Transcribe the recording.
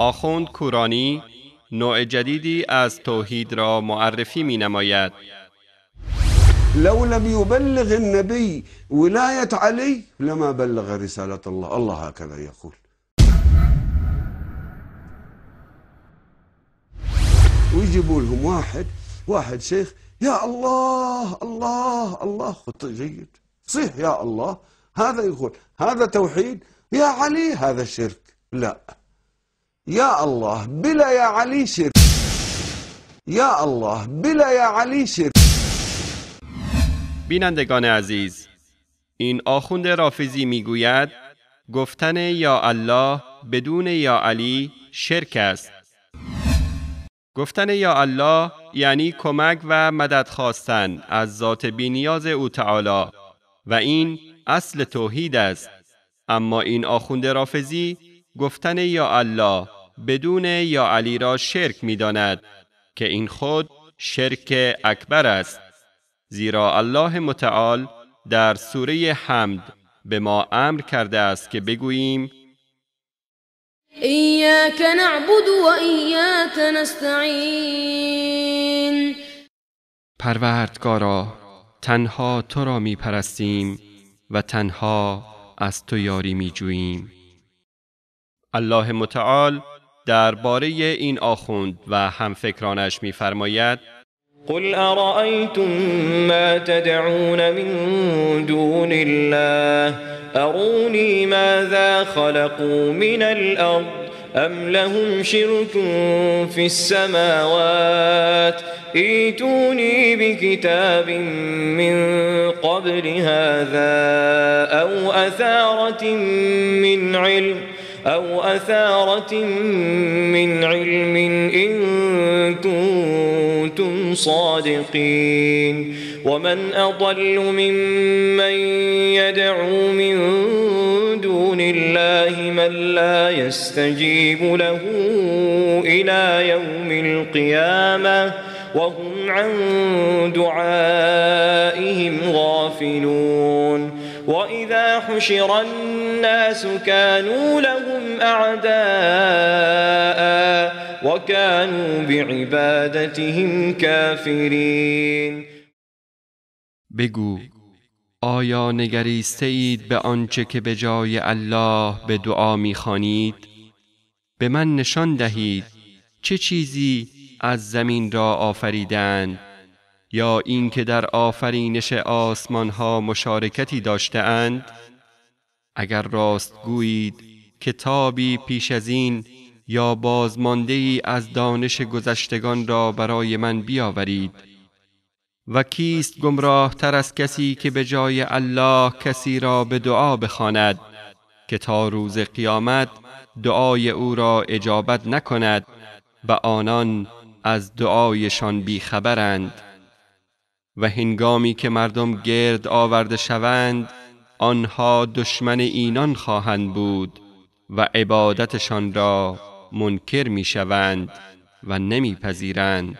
آخوند کورانی نوع جدیدی از توحید را معرفی می نماید. لو لم يبلغ النبي ولاية علي لما بلغ رسالة الله. الله هكذا يقول. ويجيبوا لهم واحد شيخ، يا الله الله الله، خط جيد صيح يا الله، هذا يقول هذا توحيد، يا علي هذا شرك. لا، يا الله بلا يا علي شرك، يا الله بلا يا علي شرک. بینندگان عزیز، این آخوند رافضی میگوید گفتن یا الله بدون یا علی شرک است. گفتن یا الله یعنی کمک و مدد خواستن از ذات بی‌نیاز او تعالی و این اصل توحید است. اما این آخوند رافضی گفتن یا الله بدون یا علی را شرک می‌داند که این خود شرک اکبر است، زیرا الله متعال در سوره حمد به ما امر کرده است که بگوییم ایاک نعبد و ایاک نستعین. پروردگارا، تنها تو را می پرستیم و تنها از تو یاری می جوییم. الله متعال درباره این آخوند و همفکرانش می فرماید قل أرأيتم ما تدعون من دون الله أروني ماذا خلقوا من الأرض أم لهم شرك في السماوات ائتوني بكتاب من قبل هذا أو أثارة من علم إن كنتم صادقين. ومن أضل ممن يدعو من دون الله من لا يستجيب له إلى يوم القيامة وهم عن دعائهم غافلون. وإذا حشر الناس كانوا لهم أعداء وكانوا بعبادتهم كافرين. بگو آیا نگریسته اید به آنچه که به جای الله به دعا می‌خوانید؟ به من نشان دهید چه چیزی از زمین را آفریدند یا اینکه در آفرینش آسمان ها مشارکتی داشته اند؟ اگر راست گویید کتابی پیش از این یا بازمانده ای از دانش گذشتگان را برای من بیاورید. و کیست گمراه تر از کسی که به جای الله کسی را به دعا بخواند که تا روز قیامت دعای او را اجابت نکند و آنان از دعایشان بیخبرند. و هنگامی که مردم گرد آورده شوند آنها دشمن اینان خواهند بود و عبادتشان را منکر می شوند و نمی پذیرند.